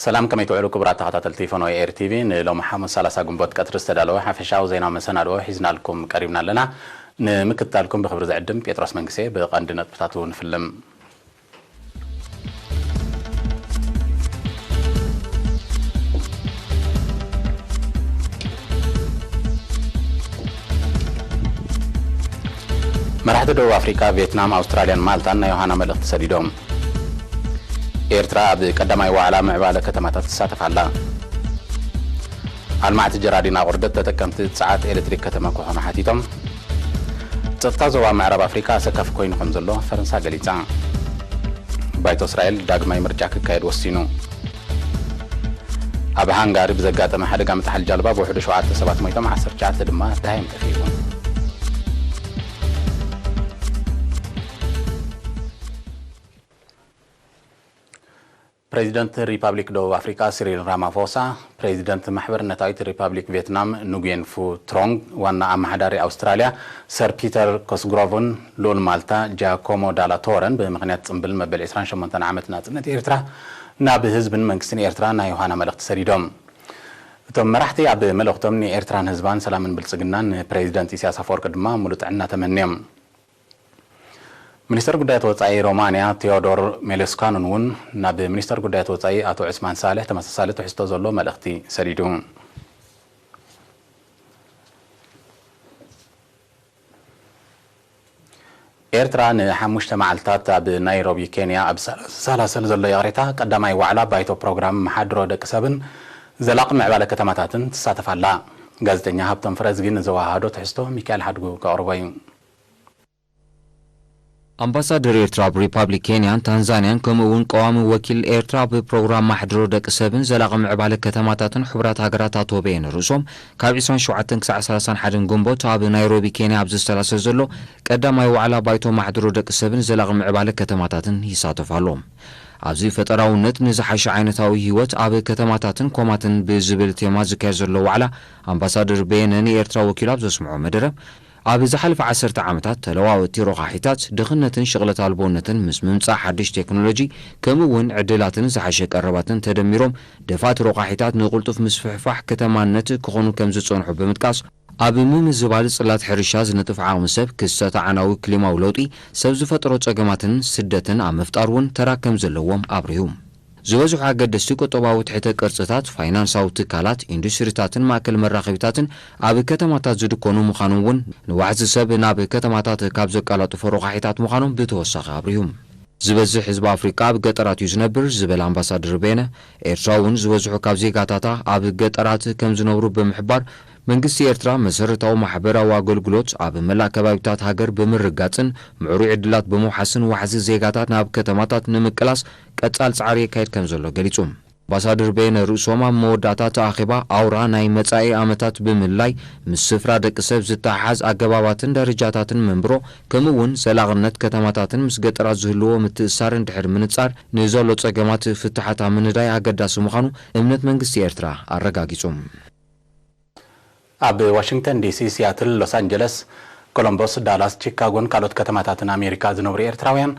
ሰላም፣ ከመይ ትውዕሉ ክቡራት ተኸታተልቲ ፈነወ ኤር ቲቪ? ንሎሚ ሓሙስ ሰላሳ ግንቦት ቀትሪ ዝተዳለወ ሓፈሻዊ ዜናዊ መሰናድኦ ሒዝናልኩም ቀሪብና ኣለና። ንምክትታልኩም ብኽብሪ ዝዕድም ጴጥሮስ መንግስቴ። ብቐንዲ ነጥብታቱ ንፍልም። መራሕቲ ደቡብ ኣፍሪቃ፣ ቪየትናም፣ ኣውስትራልያን ማልታን ናይ ዮሃና መልእኽቲ ሰዲዶም። ኤርትራ ኣብ ቀዳማይ ዋዕላ ምዕባለ ከተማታት ትሳተፍ ኣላ። ኣልማዕቲ ጀራዲን ኣቑርደት ተጠቀምቲ ጸዓት ኤሌክትሪክ ከተማ ክኾኑ ሓቲቶም። ጸጥታ ዞባ ምዕራብ ኣፍሪቃ ኣሰካፊ ኮይኑ ከም ዘሎ ፈረንሳ ገሊጻ። ባይቶ እስራኤል ዳግማይ ምርጫ ክካየድ ወሲኑ። ኣብ ሃንጋሪ ብዘጋጠመ ሓደጋ ምጥሓል ጃልባ ብውሕዱ ሸውዓተ ሰባት ሞይቶም፣ ዓሰርተ ትሽዓተ ድማ ደሃዮም ጠፊኡ። ፕሬዚደንት ሪፓብሊክ ደቡብ ኣፍሪቃ ሲሪል ራማፎሳ፣ ፕሬዚደንት ማሕበርነታዊት ሪፓብሊክ ቪየትናም ኑጉየን ፉ ትሮንግ፣ ዋና ኣመሓዳሪ ኣውስትራልያ ሰር ፒተር ኮስግሮቭን ልኡል ማልታ ጃኮሞ ዳላ ቶረን ብምኽንያት ጽምብል መበል ዕስራን ሸሞንተን ዓመት ናጽነት ኤርትራ ናብ ህዝብን መንግስትን ኤርትራ ናይ ዮሃና መልእኽቲ ሰዲዶም። እቶም መራሕቲ ኣብ መልእኽቶም ንኤርትራን ህዝባን ሰላምን ብልጽግናን፣ ንፕሬዚደንት ኢሳያስ ኣፈወርቂ ድማ ሙሉእ ጥዕና ተመንዮም። ሚኒስተር ጉዳያት ወጻኢ ሮማንያ ቴዎዶር ሜሌስካኑን እውን ናብ ሚኒስተር ጉዳያት ወጻኢ ኣቶ ዑስማን ሳልሕ ተመሳሳሊ ትሕዝቶ ዘሎ መልእኽቲ ሰዲዱ። ኤርትራ ንሓሙሽተ መዓልታት ኣብ ናይሮቢ ኬንያ ኣብ ሰላሰል ዘሎ ይቕሬታ ቀዳማይ ዋዕላ ባይቶ ፕሮግራም መሓድሮ ደቂ ሰብን ዘላቒ ምዕባለ ከተማታትን ትሳተፍ ኣላ። ጋዜጠኛ ሃብቶም ፍረዝጊ ንዘወሃዶ ትሕዝቶ ሚካኤል ሓድጉ ከቕርቦ እዩ። ኣምባሳደር ኤርትራ ኣብ ሪፓብሊክ ኬንያን ታንዛንያን ከምኡ እውን ቀዋሚ ወኪል ኤርትራ ኣብ ፕሮግራም ማሕድሮ ደቂ ሰብን ዘላቒ ምዕባለ ከተማታትን ሕቡራት ሃገራት ኣቶ በየነ ርእሶም ካብ ዕስራን ሸውዓተን ክሳዕ ሰላሳን ሓደን ግንቦት ኣብ ናይሮቢ ኬንያ ኣብ ዝሰላሰል ዘሎ ቀዳማይ ዋዕላ ባይቶ ማሕድሮ ደቂ ሰብን ዘላቒ ምዕባለ ከተማታትን ይሳተፉ ኣለዉ። ኣብዚ ፈጠራውነት ንዝሓሸ ዓይነታዊ ህይወት ኣብ ከተማታትን ኮማትን ብዝብል ቴማ ዝካየድ ዘሎ ዋዕላ ኣምባሳደር በየነ ንኤርትራ ወኪሉ ኣብ ዘስምዖ መደረ ኣብ ዝሓለፈ ዓሰርተ ዓመታት ተለዋወጥቲ ረቋሒታት፣ ድኽነትን ሽቕለት ኣልቦነትን ምስ ምምጻእ ሓድሽ ቴክኖሎጂ፣ ከምኡ እውን ዕድላትን ዝሓሸ ቀረባትን ተደሚሮም፣ ደፋእቲ ረቋሒታት ንቕልጡፍ ምስፍሕፋሕ ከተማነት ክኾኑ ከም ዝጸንሑ ብምጥቃስ፣ ኣብ ምምዝባል ጽላት ሕርሻ ዝነጥፍ ዓቕሚ ሰብ፣ ክስተት ኣዕናዊ ክሊማዊ ለውጢ፣ ሰብ ዝፈጥሮ ጸገማትን ስደትን ኣብ ምፍጣር እውን ተራ ከም ዘለዎም ኣብሪሁ። ዝበዝሑ ኣገደስቲ ቁጠባዊ ትሕተ ቅርጽታት፣ ፋይናንሳዊ ትካላት፣ ኢንዱስትሪታትን ማእከል መራኸቢታትን ኣብ ከተማታት ዝድኮኑ ምዃኖም እውን ንዋሕዚ ሰብ ናብ ከተማታት ካብ ዘቀላጥፉ ረቋሒታት ምዃኖም ብተወሳኺ ኣብሪሁ። ዝበዝሕ ህዝቢ ኣፍሪቃ ኣብ ገጠራት እዩ ዝነብር ዝበለ ኣምባሳደር ቤነ፣ ኤርትራ እውን ዝበዝሑ ካብ ዜጋታታ ኣብ ገጠራት ከም ዝነብሩ ብምሕባር፣ መንግስቲ ኤርትራ መሰረታዊ ማሕበራዊ ኣገልግሎት ኣብ መላእ ከባቢታት ሃገር ብምርጋጽን ምዕሩይ ዕድላት ብምውሓስን ዋሕዚ ዜጋታት ናብ ከተማታት ንምቅላስ ቀጻል ጻዕሪ የካይድ ከም ዘሎ ገሊጹ። ኣምባሳደር በየነ ርእሶም ኣብ መወዳእታ እቲ ኣኼባ ኣውራ ናይ መጻኢ ዓመታት ብምልላይ ምስ ስፍራ ደቂ ሰብ ዝተሓሓዝ ኣገባባትን ደረጃታትን መንብሮ ከምኡ እውን ዘላቕነት ከተማታትን ምስ ገጠራት ዝህልዎ ምትእሳር እንድሕር ምንጻር ንዘሎ ጸገማት ፍትሓት ኣብ ምንዳይ ኣገዳሲ ምዃኑ እምነት መንግስቲ ኤርትራ ኣረጋጊጹ። ኣብ ዋሽንግተን ዲሲ፣ ሲያትል፣ ሎስ ኣንጀለስ፣ ኮሎምቦስ፣ ዳላስ፣ ቺካጎን ካልኦት ከተማታትን ኣሜሪካ ዝነብሩ ኤርትራውያን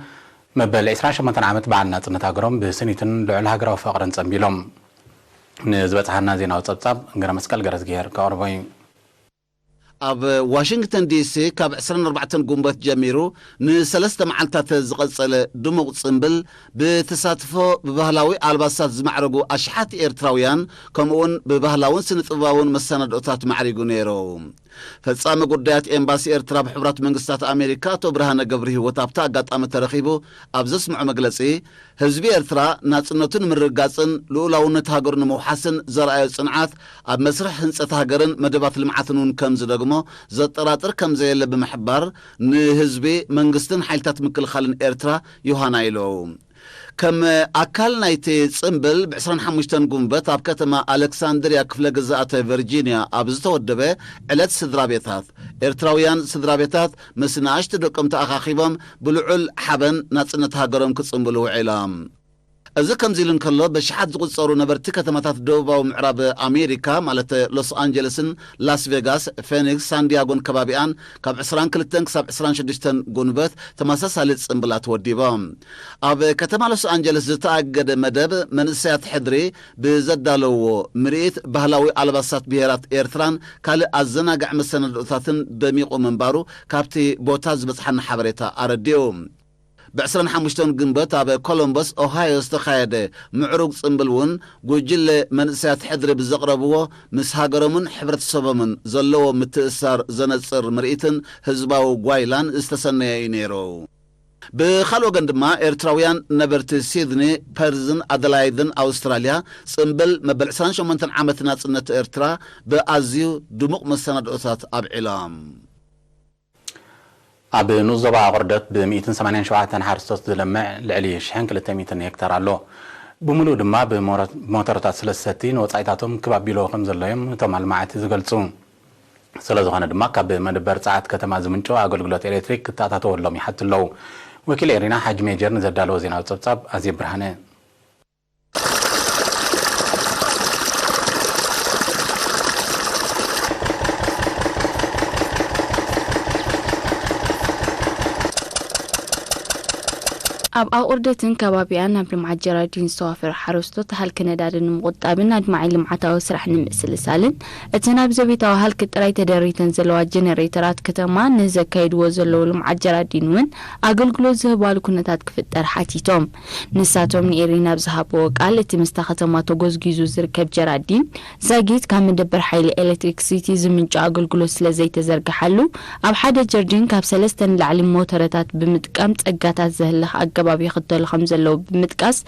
መበል ዕስራን ሸሞንተን ዓመት በዓል ናጽነት ሃገሮም ብስኒትን ልዑል ሃገራዊ ፍቕርን ጸንቢሎም። ንዝበጽሓና ዜናዊ ጸብጻብ እንግረ መስቀል ገረዝግሄር ከቕርቦ እዩ። ኣብ ዋሽንግተን ዲሲ ካብ ዕስራን ኣርባዕተን ጉንበት ጀሚሩ ንሰለስተ መዓልታት ዝቐጸለ ድሙቕ ጽምብል ብተሳትፎ ብባህላዊ ኣልባሳት ዝማዕረጉ ኣሽሓት ኤርትራውያን ከምኡውን ብባህላውን ስነ-ጥበባውን መሰናድኦታት ማዕሪጉ ነይሩ። ፈጻሚ ጉዳያት ኤምባሲ ኤርትራ ኣብ ሕቡራት መንግስታት ኣሜሪካ ኣቶ ብርሃነ ገብረህይወት ኣብቲ ኣጋጣሚ ተረኺቡ ኣብ ዘስምዖ መግለጺ፣ ህዝቢ ኤርትራ ናጽነቱ ንምርግጋጽን ልኡላውነት ሃገሩ ንምውሓስን ዘርኣዮ ጽንዓት ኣብ መስርሕ ህንጸት ሃገርን መደባት ልምዓትን እውን ከም ዝደግሞ ዘጠራጥር ከም ዘየለ ብምሕባር፣ ንህዝቢ፣ መንግስትን ሓይልታት ምክልኻልን ኤርትራ ዮሃና ኢሉ። ከም ኣካል ናይቲ ጽምብል፣ ብ ዕስራን ሓሙሽተን ጉንበት ኣብ ከተማ ኣሌክሳንድርያ ክፍለ ግዝኣተ ቨርጂንያ ኣብ ዝተወደበ ዕለት ስድራ ቤታት፣ ኤርትራውያን ስድራ ቤታት ምስ ንኣሽቱ ደቆም ተኣኻኺቦም ብልዑል ሓበን ናጽነት ሃገሮም ክጽምብሉ ውዒሎም። እዚ ከምዚ ኢሉ እንከሎ፣ በሽሓት ዝቑጸሩ ነበርቲ ከተማታት ደቡባዊ ምዕራብ ኣሜሪካ፣ ማለት ሎስ ኣንጀለስን ላስ ቬጋስ፣ ፌኒክስ፣ ሳንዲያጎን ከባቢኣን፣ ካብ ዕስራን ክልተን ክሳብ ዕስራን ሽዱሽተን ጉንበት ተመሳሳሊ ጽምብላት ወዲቦም። ኣብ ከተማ ሎስ ኣንጀለስ ዝተኣገደ መደብ መንእሰያት ሕድሪ ብዘዳለውዎ ምርኢት፣ ባህላዊ ኣልባሳት ብሄራት ኤርትራን ካልእ ኣዘናጋዒ መሰናድኦታትን ደሚቑ ምንባሩ ካብቲ ቦታ ዝበጽሓና ሓበሬታ ኣረዲኡ። ብ ዕስራን ሓሙሽተን ግንቦት ኣብ ኮሎምበስ ኦሃዮ ዝተኻየደ ምዕሩግ ጽምብል እውን፣ ጉጅለ መንእሰያት ሕድሪ ብዘቕረብዎ፣ ምስ ሃገሮምን ሕብረተሰቦምን ዘለዎ ምትእስሳር ዘነጽር ምርኢትን ህዝባዊ ጓይላን ዝተሰነየ እዩ ነይሩ። ብኻልእ ወገን ድማ፣ ኤርትራውያን ነበርቲ ሲድኒ፣ ፐርዝን ኣደላይድን ኣውስትራልያ፣ ጽምብል መበል ዕስራን ሸሞንተን ዓመት ናጽነት ኤርትራ ብኣዝዩ ድሙቕ መሰናድኦታት ኣብዒሎም። ኣብ ንኡስ ዞባ ኣቑርደት ብ ሚእትን ሰማንያን ሸውዓተን ሓረስቶት ዝለምዕ ልዕሊ ሽሕን ክልተ ሚእትን ሄክታር ኣሎ። ብምሉኡ ድማ ብሞረ-፣ ብሞተረታት ስለዝሰቲ፣ ንወጻኢታቶም ክብ ኣቢልዎ ከም ዘሎ እዮም እቶም ኣልማዕቲ ዝገልጹ። ስለ ዝኾነ ድማ፣ ካብ መደበር ጸዓት ከተማ ዝምንጮ ኣገልግሎት ኤሌክትሪክ ክተኣታተወሎም ይሓቱ ኣለዉ። ወኪል ኤሪና ሓጂ ሜጀር ንዘዳለዎ ዜናዊ ጸብጻብ ኣዜብ ብርሃነ። ኣብ ኣቑርደትን ከባቢኣን ናብ ልምዓት ጀራዲን ዝተዋፈሩ ሓረስቶት፣ ሃልኪ ነዳዲ ንምቑጣብን ኣድማዒ ልምዓታዊ ስራሕ ንምስልሳልን፣ እተን ኣብ ዘቤታዊ ሃልኪ ጥራይ ተደሪተን ዘለዋ ጀነሬተራት ከተማ ንዘካይድዎ ዘለዉ ልምዓት ጀራዲን እውን ኣገልግሎት ዝህባሉ ኩነታት ክፍጠር ሓቲቶም። ንሳቶም ንኤሪና ኣብ ዝሃብዎ ቃል፣ እቲ ምስታ ከተማ ተጎዝጊዙ ዝርከብ ጀራዲን ዛጊት ካብ መደበር ሓይሊ ኤሌክትሪክሲቲ ዝምንጮ ኣገልግሎት ስለ ዘይተዘርግሓሉ፣ ኣብ ሓደ ጀርዲን ካብ ሰለስተ ንላዕሊ ሞተረታት ብምጥቃም ጸጋታት ዘህልኽ ኣገባብ ይኽተሉ ከም ዘለዉ ብምጥቃስ፣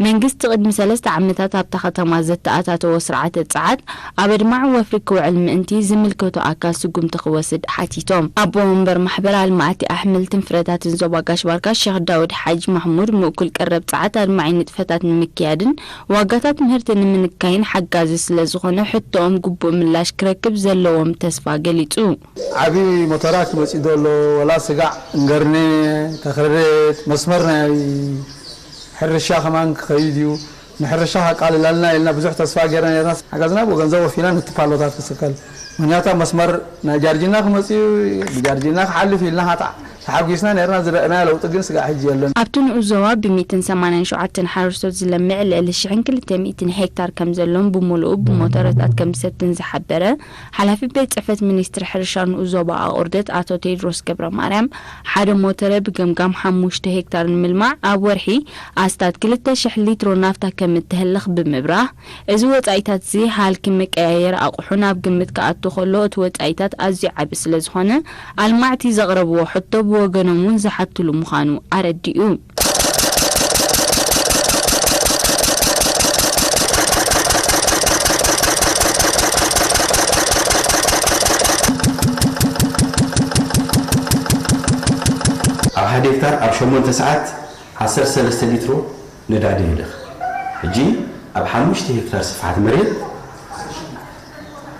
መንግስቲ ቅድሚ ሰለስተ ዓመታት ኣብታ ከተማ ዘተኣታተዎ ስርዓተ ጸዓት ኣብ ኣድማዒ ወፍሪ ክውዕል ምእንቲ ዝምልከቶ ኣካል ስጉምቲ ክወስድ ሓቲቶም። ኣቦ ወንበር ማሕበር ኣልማዕቲ ኣሕምልትን ፍረታትን ዞባ ጋሽ ባርካ ሸኽ ዳውድ ሓጅ ማሕሙድ፣ ምእኩል ቀረብ ጸዓት ኣድማዒ ንጥፈታት ንምክያድን ዋጋታት ምህርቲ ንምንካይን ሓጋዚ ስለ ዝኾነ፣ ሕቶኦም ግቡእ ምላሽ ክረክብ ዘለዎም ተስፋ ገሊጹ። ዓቢ ሞተራት ክመጽእ ዘሎ፣ ወላ ስጋዕ፣ እንገርኔ፣ ተኽርሬት፣ መስመር ናይ ሕርሻ ከማን ክኸይድ እዩ። ንሕርሻ ከቃልለልና ኢልና ብዙሕ ተስፋ ጌርና ኔርና። ሓጋዝና ብኡ ገንዘብ ወፊና ነቲ ፓሎታት ክስከል። ምኽንያቱ ኣብ መስመር ናይ ጃርጂና ክመጽእ እዩ፣ ብጃርጂና ክሓልፍ ኢልና ሃጣዕ ተሓጒስና ኔርና። ዝረእናዮ ለውጢ ግን ስጋዕ ሕጂ የለን። ኣብቲ ንኡስ ዞባ ብሚእትን ሰማንያን ሸውዓተን ሓረስቶት ዝለምዕ ልዕሊ ሽሕን ክልተ ሚእትን ሄክታር ከም ዘሎን ብምሉኡ ብሞተረታት ከም ዝሰትን ዝሓበረ ሓላፊ ቤት ጽሕፈት ሚኒስትሪ ሕርሻ ንኡስ ዞባ ኣቑርደት ኣቶ ቴድሮስ ገብረ ማርያም፣ ሓደ ሞተረ ብገምጋም ሓሙሽተ ሄክታር ንምልማዕ ኣብ ወርሒ ኣስታት ክልተ ሽሕ ሊትሮ ናፍታ ከም እትህልኽ ብምብራህ፣ እዚ ወጻኢታት እዚ ሃልኪ መቀያየሪ ኣቑሑ ናብ ግምት ክኣቱ ከሎ፣ እቲ ወጻኢታት ኣዝዩ ዓቢ ስለ ዝኾነ፣ ኣልማዕቲ ዘቕረብዎ ሕቶ ብወገኖም እውን ዝሓትሉ ምዃኑ ኣረዲኡ። ኣብ ሓደ ሄክታር ኣብ ሸሞንተ ሰዓት ዓሰርተ ሰለስተ ሊትሮ ነዳዲ የህልኽ። ሕጂ ኣብ ሓሙሽተ ሄክታር ስፍሓት መሬት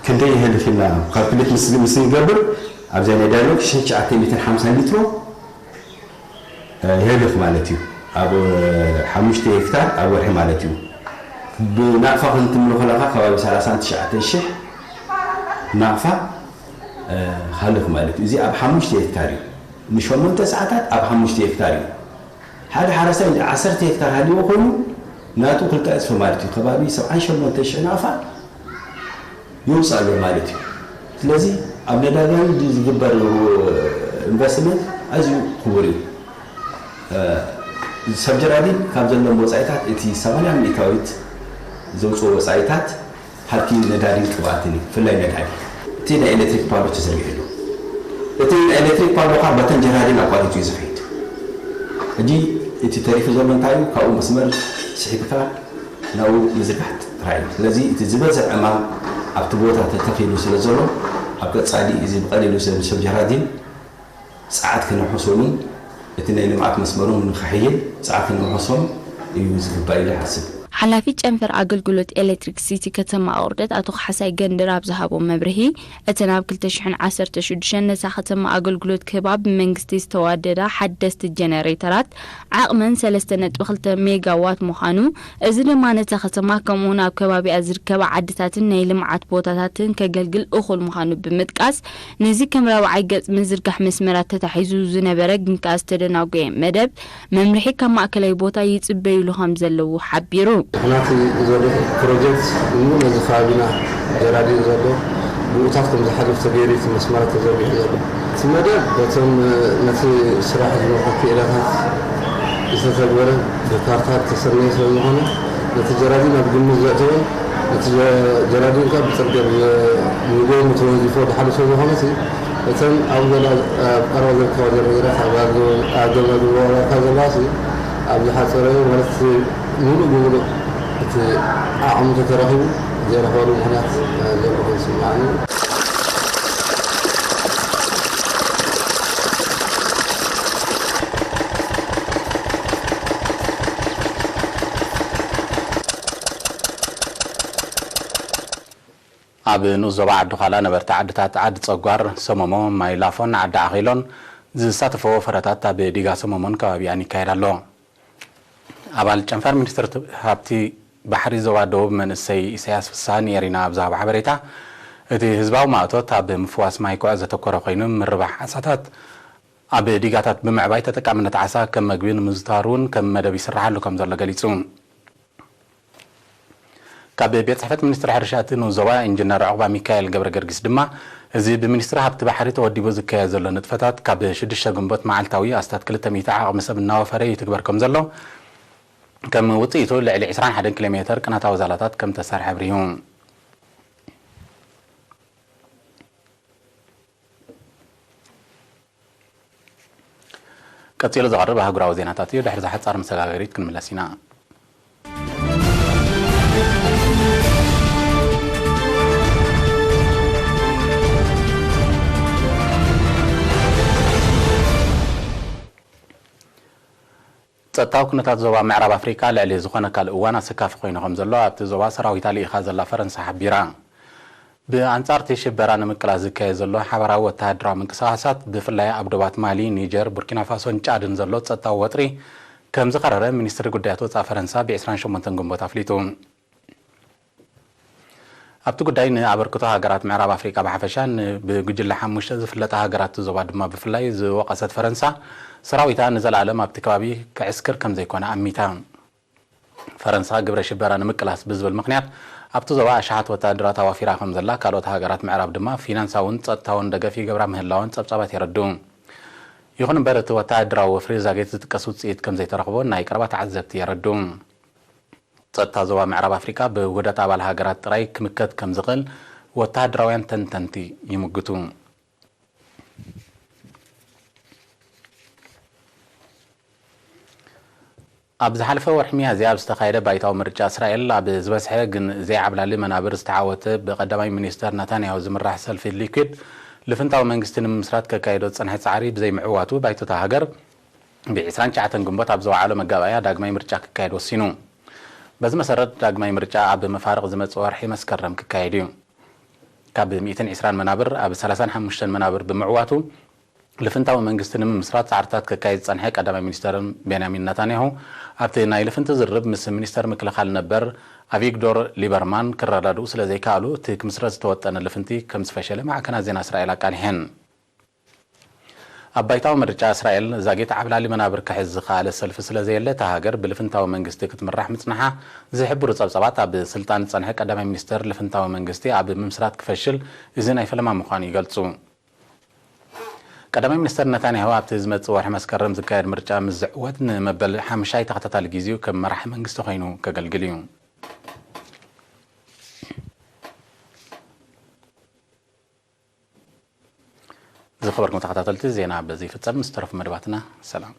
ክንደይ የህልኽ ኢልና ካልኩሌት ምስ፣ ምስ ንገብር፣ ኣብዚኣ ናይ ዳያሎግ ሽሕን ትሽዓተ ሚእትን ሓምሳን ሊትሮ የህልኽ ማለት እዩ። ኣብ ሓሙሽተ ሄክታር ኣብ ወርሒ ማለት እዩ። ብናቕፋ ክንትምሎ ከለኻ ከባቢ ሰላሳን ትሽዓተን ሽሕ ናቕፋ፣ እ፣ ሃልኽ ማለት እዩ። እዚ ኣብ ሓሙሽተ ሄክታር እዩ። ንሸሞንተ ሰዓታት ኣብ ሓሙሽተ ሄክታር እዩ። ሓደ ሓረስታይ እንደ ዓሰርተ ሄክታር ሃልይዎ ኮይኑ ናቱ ክልተ ዕጽፊ ማለት እዩ። ከባቢ ሰብዓን ሸሞንተ ሽሕ ናቕፋ ይውፅእ ኣሎ ማለት እዩ። ስለዚ ኣብ ነዳዲ ዝግበር ኢንቨስትመንት ኣዝዩ ክቡር እዩ። እ፣ ሰብ ጀራዲን ካብ ዘለዎም ወፃኢታት እቲ ሰማንያ ሚእታዊት ዘውፅኦ ወፃኢታት ሃልኪ ነዳዲን ቅብኣትን እዩ። ብፍላይ ነዳዲ። እቲ ናይ ኤሌክትሪክ ፓሎ ተዘርጊሑ ኣሎ። እቲ ናይ ኤሌክትሪክ ፓሎ ከዓ በተን ጀራዲን ኣቋሪፁ እዩ ዝኸይድ። ሕጂ እቲ ተሪፉ ዘሎ እንታይ እዩ? ካብኡ መስመር ስሒብካ ናብኡ ምዝርጋሕ ጥራይ እዩ። ስለዚ እቲ ዝበዝሕ ዕማም ኣብቲ ቦታ ተተኺሉ ስለ ዘሎ፣ ኣብ ቀጻሊ እዚ ብቐሊሉ ሰብ፣ ሰብ ጀራዲን ጸዓት ክነውሕሶምን እቲ ናይ ልምዓት መስመሮም ንኸሕይል ጸዓት ክነውሕሶም እዩ ዝግባእ ኢለ ይሓስብ። ሓላፊ ጨንፈር ኣገልግሎት ኤሌክትሪክሲቲ ከተማ ኣቑርደት ኣቶ ካሕሳይ ገንድር ኣብ ዝሃቦ መብርሂ፣ እተን ኣብ ክልተ ሽሕን ዓሰርተ ሽዱሽተን ነዛ ከተማ ኣገልግሎት ክህባ ብመንግስቲ ዝተዋደዳ ሓደስቲ ጀነሬተራት ዓቕመን ሰለስተ ነጥቢ ክልተ ሜጋዋት ምዃኑ፣ እዚ ድማ ነታ ከተማ ከምኡውን ኣብ ከባቢኣ ዝርከባ ዓድታትን ናይ ልምዓት ቦታታትን ከገልግል እኹል ምዃኑ ብምጥቃስ፣ ነዚ ከም ራብዓይ ገጽ ምዝርጋሕ መስመራት ተታሒዙ ዝነበረ ግን ከኣ ዝተደናጎየ መደብ መምርሒ ካብ ማእከላይ ቦታ ይጽበዩሉ ከም ዘለዉ ሓቢሩ። ምኽንያቱ ዘሎ ፕሮጀክት እሞ ነዚ ከባቢና ጀራዲን ዘሎ ብኡታት ከም ዝሓልፍ ተገይሩ እቲ መስመራት ተዘርጊሑ ዘሎ። እቲ መደብ በቶም ነቲ ስራሕ ዝመርሑ ክኢላታት ዝተተግበረ ብካርታ ተሰነየ ስለ ዝኾነ ነቲ ጀራዲን ኣብ ግምት ዘእተወን ነቲ ጀ-፣ ጀራዲን ካብ ብጽርግያ ብ-፣ ንጎኑ ተወዚፎ ድሓሉ ስለ ዝኾነ እቲ እተን ኣብ ገለ ኣብ ቀረባ ዝርከባ ጀነሬተራት ኣብ ኣገ-፣ ኣብ ገማግም ዋላካ ዘለዋ ሲ ኣብ ዝሓጸረ ማለት እቲ ምሉእ ብምሉእ እቲ ዓቕሚ ተተረኺቡ ዘይረኽበሉ ምኽንያት፣ እ፣ ዘሎ ኮይኑ ይስምዓኒ። ኣብ ንኡስ ዞባ ዓዲ ዃላ ነበርቲ ዓድታት ዓዲ ጸጓር፣ ሰመሞ፣ ማይ ላፎን ዓዲ ዓኺሎን ዝሳተፈዎ ፈረታት ኣብ ዲጋ ሰመሞን ከባቢኣን ይካየድ ኣሎ። ኣባል ጨንፈር ሚኒስትር ሃብቲ ባሕሪ ዞባ ደቡብ መንእሰይ ኢሳያስ ፍስሃ ንኤሪና ኣብ ዝሃቦ ሓበሬታ፣ እቲ ህዝባዊ ማእቶት ኣብ ምፍዋስ ማይ ኩዖ ዘተኮረ ኮይኑ፣ ምርባሕ ዓሳታት ኣብ ዲጋታት ብምዕባይ ተጠቃምነት ዓሳ ከም መግቢ ንምዝታር እውን ከም መደብ ይስራሓሉ ከም ዘሎ ገሊጹ። ካብ ቤት ጽሕፈት ሚኒስትሪ ሕርሻ እቲ ንኡስ ዞባ ኢንጂነር ዑቕባ ሚካኤል ገብረ ገርጊስ ድማ፣ እዚ ብሚኒስትሪ ሃብቲ ባሕሪ ተወዲቡ ዝካየድ ዘሎ ንጥፈታት ካብ ሽዱሽተ ግንቦት መዓልታዊ ኣስታት ክልተ ሚእቲ ዓቕሚ ሰብ እናወፈረ ይትግበር ከም ዘሎ፣ ከም ውጽኢቱ ልዕሊ ዕስራን ሓደን ኪሎ ሜተር ቅናታዊ ዛላታት ከም ተሰርሐ ኣብሪሁ። ቀጺሉ ዝቐርብ ኣህጉራዊ ዜናታት እዩ። ድሕሪ እዛ ሓጻር መሰጋገሪት ክንምለስ ኢና። ጸጥታዊ ኩነታት ዞባ ምዕራብ ኣፍሪቃ ልዕሊ ዝኾነ ካልእ እዋን ኣሰካፊ ኮይኑ ከም ዘሎ ኣብቲ ዞባ ሰራዊታ ልኢኻ ዘላ ፈረንሳ ሓቢራ። ብኣንጻር እቲ ሽበራ ንምቅላስ ዝካየድ ዘሎ ሓባራዊ ወተሃደራዊ ምንቅስቓሳት፣ ብፍላይ ኣብ ዶባት ማሊ፣ ኒጀር፣ ቡርኪና ፋሶን ጫድን ዘሎ ጸጥታዊ ወጥሪ ከም ዝኸረረ ሚኒስትሪ ጉዳያት ወጻኢ ፈረንሳ ብ ዕስራን ሸሞንተን ግንቦት ኣፍሊጡ። ኣብቲ ጉዳይ ንኣበርክቶ ሃገራት ምዕራብ ኣፍሪቃ ብሓፈሻ፣ ን-፣ ብጉጅለ ሓሙሽተ ዝፍለጣ ሃገራት ዞባ ድማ ብፍላይ ዝወቐሰት ፈረንሳ፣ ሰራዊታ ንዘለኣለም ኣብቲ ከባቢ ክዕስክር ከም ዘይኮነ ኣሚታ። ፈረንሳ ግብረ ሽበራ ንምቅላስ ብዝብል ምኽንያት ኣብቲ ዞባ ኣሽሓት ወተሃደራት ኣዋፊራ ከም ዘላ፣ ካልኦት ሃገራት ምዕራብ ድማ ፊናንሳውን ጸጥታውን ደገፍ ይገብራ ምህላወን ጸብጻባት የረድኡ። ይኹን እምበር፣ እቲ ወተሃደራዊ ወፍሪ ዛጊት ዝጥቀስ ውጽኢት ከም ዘይተረኽቦ ናይ ቀረባ ተዓዘብቲ የረድኡ። ጸጥታ ዞባ ምዕራብ ኣፍሪቃ ብውህደት ኣባል ሃገራት ጥራይ ክምከት ከም ዝኽእል ወተሃደራውያን ተንተንቲ ይምግቱ። ኣብ ዝሓለፈ ወርሒ ሚያዝያ ኣብ ዝተኻየደ ባይታዊ ምርጫ እስራኤል፣ ኣብ ዝበዝሐ ግን ዘይዓብላሊ መናብር ዝተዓወተ ብቀዳማይ ሚኒስተር ናታንያሁ ዝምራሕ ሰልፊ ሊኩድ፣ ልፍንታዊ መንግስቲ ንምምስራት ከካይዶ ዝጸንሐ ጻዕሪ ብዘይምዕዋቱ፣ ባይቶ እታ ሃገር ብ ዕስራን ትሽዓተን ግንቦት ኣብ ዝወዓሎ መጋባእያ ዳግማይ ምርጫ ክካየድ ወሲኑ። በዚ መሰረት፣ ዳግማይ ምርጫ ኣብ መፋርቕ ዝመጽእ ወርሒ መስከረም ክካየድ እዩ። ካብ ሚእትን ዕስራን መናብር ኣብ ሰላሳን ሓሙሽተን መናብር ብምዕዋቱ፣ ልፍንታዊ መንግስቲ ንምምስራት ጻዕርታት ከካይድ ዝጸንሐ ቀዳማይ ሚኒስተር ቤንያሚን ናታንያሁ፣ ኣብቲ ናይ ልፍንቲ ዝርርብ ምስ ሚኒስተር ምክልኻል ነበር ኣቪግዶር ሊበርማን ክረዳድኡ ስለ ዘይከኣሉ፣ እቲ ክምስረት ዝተወጠነ ልፍንቲ ከም ዝፈሸለ ማዕከናት ዜና እስራኤል ኣቃሊሐን። ኣብ ባይታዊ ምርጫ እስራኤል ዛጊት ዓብላሊ መናብር ክሕዝ ዝኸኣለ ሰልፊ ስለ ዘየለ፣ እታ ሃገር ብልፍንታዊ መንግስቲ ክትምራሕ ምጽንሓ ዝሕብሩ ጸብጻባት፣ ኣብ ስልጣን ዝጸንሐ ቀዳማይ ሚኒስተር ልፍንታዊ መንግስቲ ኣብ ምምስራት ክፈሽል እዚ ናይ ፈለማ ምዃኑ ይገልጹ። ቀዳማይ ሚኒስተር ነታንያሁ ኣብቲ ዝመጽእ ወርሒ መስከረም ዝካየድ ምርጫ ምስ ዝዕወት፣ ንመበል ሓምሻይ ተኸታታሊ ግዜኡ ከም መራሒ መንግስቲ ኮይኑ ከገልግል እዩ። ዝኸበርኩም ተኸታተልቲ፣ ዜና በዚ ይፍጸም። ምስ ተረፉ መደባትና ሰላም።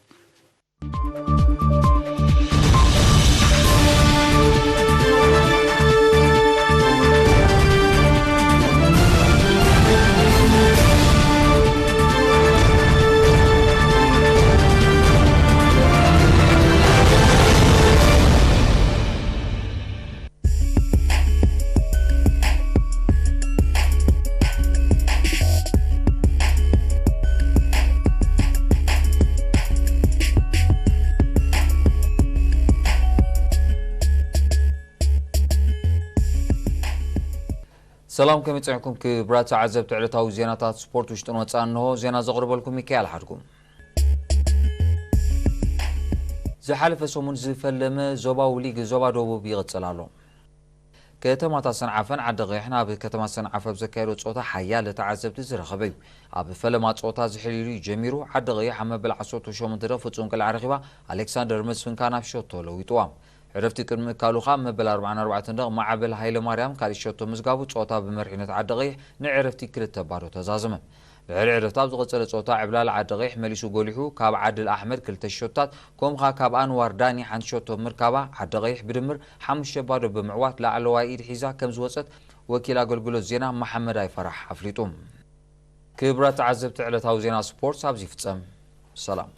ሰላም፣ ከመይ ጸኒሕኩም ክቡራት ተዓዘብቲ ዕለታዊ ዜናታት ስፖርት ውሽጥን ወጻእን? እንሆ ዜና ዘቕርበልኩም ሚካኤል ሓድጉ። ዝሓለፈ ሰሙን ዝፈለመ ዞባዊ ሊግ ዞባ ደቡብ ይቕጽል ኣሎ። ከተማታት ሰንዓፈን ዓዲ ቐይሕን ኣብ ከተማ ሰንዓፈ ኣብ ዘካየዶ ጸወታ ሓያለ ተዓዘብቲ ዝረኸበ እዩ። ኣብ ፈለማ ጸወታ ዝሕሊሉ እዩ ጀሚሩ። ዓዲ ቐይሕ ኣብ መበል ዓሰርተ ሸሞንተ ደቕ ፍጹም ቅልዓ ረኺባ፣ ኣሌክሳንደር መስፍን ከኣ ናብ ሸቶ ለዊጥዋ። ዕረፍቲ ቅድሚ ምእካሉ ከኣ መበል ኣርባዓን ኣርባዕተን ደቕ ማዕበል ሃይለ ማርያም ካልእ ሸቶ ምዝጋቡ ጸወታ ብመሪሕነት ዓዲ ቐይሕ ንዕረፍቲ ክልተ ባዶ ተዛዘመ። ድሕሪ ዕረፍቲ ኣብ ዝቐጸለ ጸወታ ዕብላል ዓዲ ቐይሕ መሊሱ ጎሊሑ፣ ካብ ዓድል ኣሕመድ ክልተ ሸቶታት ከምኡ ከኣ ካብ ኣንዋር ዳኒ ሓንቲ ሸቶ ብምርካባ ዓዲ ቐይሕ ብድምር ሓሙሽተ ባዶ ብምዕዋት ላዕለዋይ ኢድ ሒዛ ከም ዝወጸት ወኪል ኣገልግሎት ዜና መሓመድ ኣይፈራሕ ኣፍሊጡ። ክቡራት ተዓዘብቲ ዕለታዊ ዜና ስፖርት ኣብዚ ይፍጸም። ሰላም።